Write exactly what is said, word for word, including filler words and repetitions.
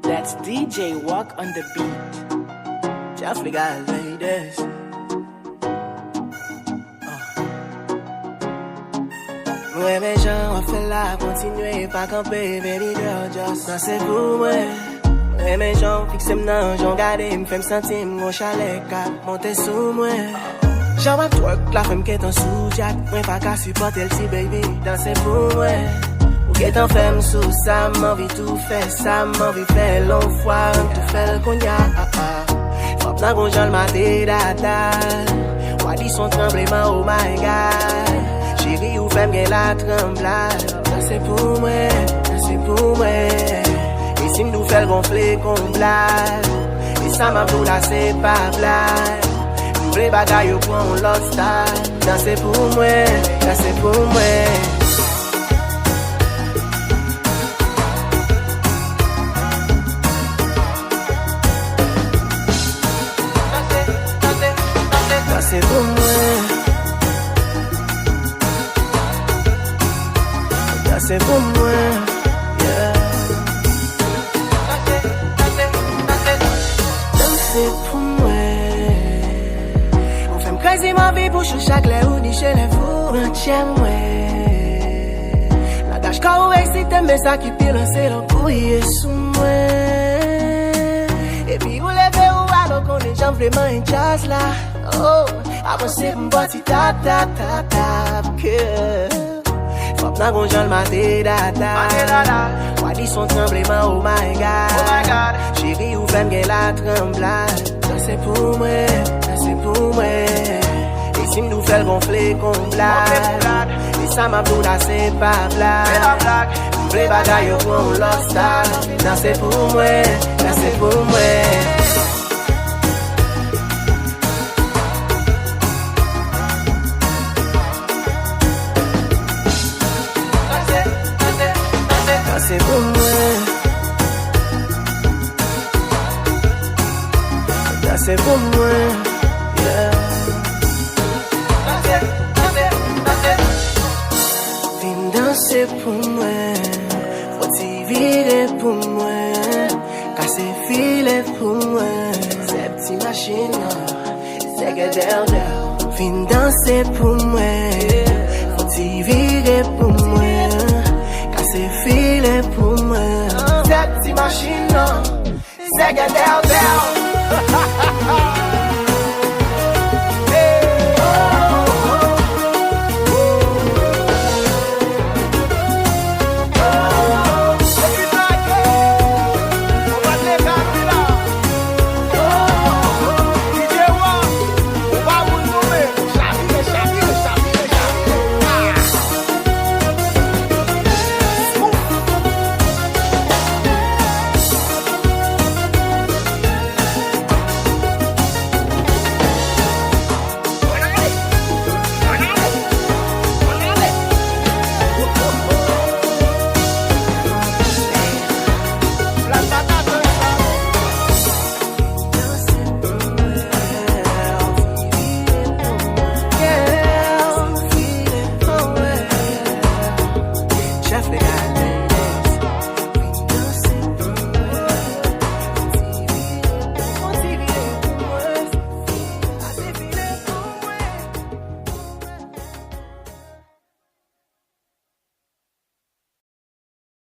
That's D J Walk on the beat. Jeff Legal Ladies. Mwen renmen jan w ap fè l la, kontinye, pa kanpe, baby girl, just danse pou mwen. Mwen renmen jan w fikse m nan, jan w gade m, fè m santi m gon chalè k ap monte sou mwen. Jan w ap twerk la fè m gentan sou djak, mwen pa ka sipòte l, ti baby, danse pou mwen. Ou gentan fè m sou sa, m anvi tou fè sa, m anvi fè l on fwa, m tou fè l kounye a. Fòm nan gon jan l mate dada. W a di s on tranbleman, oh my God. Cheri, ou fè m gen latranblay. Danse pou mwen, danse pou mwen. E si m tou fè l gonfle kon blag? E sa m ap di w la, se pa blag. M vle bagay yo pran yon lòt style. Danse pou mwen, danse pou mwen. Danse pou mwen. Danse pou mwen. Yeah. Danse pou mwen. Ou fè m crazy, m anvi bouche ou chak lè ou niche lèv ou nan tchè mwen. Langaj kò ou eksite m, men sa ki pi lwen se lè w gouye sou mwen. Epi ou leve ou ale, ou konnen jan m vle manyen djaz la. Oh, avanse pou m bati tap, tap, tap, tap, ke. Fòm nan gon jan l mate dada. W a di s on tranbleman, oh my God. Cheri, ou fè m gen latranblay. Danse pou mwen, danse pou mwen. E si m tou fè l gonfle kon blag? E sa m ap di w la, se pa blag. M vle bagay yo pran yon lòt style. Danse pou mwen, danse pou mwen. Danse pou mwen. Danse pou mwen. Yeah. Vin danse pou mwen. Fò ti vire pou mwen. Kase filè pou mwen. Sèt ti machin nan. Zègèdèdè. Vin danse pou mwen. Fò ti vire pou mwen. Kase filè pou mwen. Sèt ti machin nan. Zègèdèdè.